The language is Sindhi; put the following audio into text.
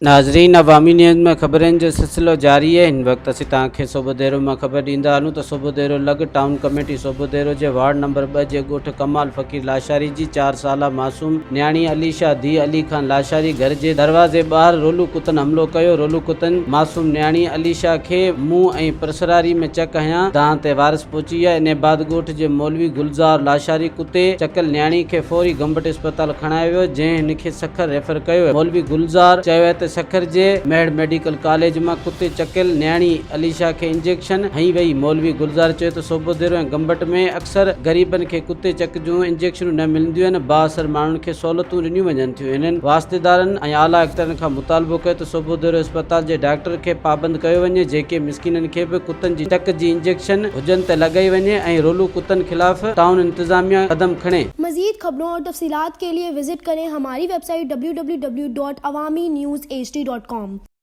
ناظرين عوامي نيوز ۾ خبرن جو سلسلو جاري آهي هن وقت اسين توهان کي سوڀوديرو مان خبر ڏيندا هلون ته سوڀوديرو لڳ ٽائون ڪميٽي سوڀوديرو جي وارڊ نمبر ٻه جي ڳوٺ ڪمال فقير لاشاري جي چار سالا معصوم نياڻي عليشا ڌيء علي خان لاشاري گهر جي دروازي ٻاهر رولو ڪتن حملو ڪيو رولو ڪتن معصوم نياڻي عليشا کي منهن ۽ پرسراري ۾ چڪ هنيا دانهن تي وارث پهچي ويا انهي بعد ڳوٺ جي مولوي گلزار لاشاري ڪتي چڪل نياڻي کي فوري گمبٽ اسپتال کڻايو ويو جنهن هن کي سکر ريفر ڪيو ويو. مولوي گلزار چيو آهي ته سکر جي مهڙ ميڊيڪل ڪاليج مان ڪتي چڪيل نياڻي عليشا کي انجيڪشن هنئي وئي. مولوي گلزار چيو ته سوڀوديرو ۽ گمبٽ ۾ اڪثر غريبن کي ڪتي چڪ جون انجيڪشنون نه ملنديون آهن، بااثر ماڻهن کي سهولتون ڏنيون وڃن ٿيون. هنن واسطيدارن ۽ اعليٰ اختيارين کان مطالبو ڪيو ته سوڀوديرو اسپتال جي ڊاڪٽر کي پابند ڪيو وڃي جيڪي مسڪينن کي به ڪتن جي چڪ جي انجيڪشن هجن ته لڳائي وڃي ۽ رولو ڪتن خلاف ٽائون انتظاميا قدم کڻي. مزيد خبرون اور تفصيلات کے لئے وزٽ ڪرين ھماري website W W W dot Awami news H D dot com.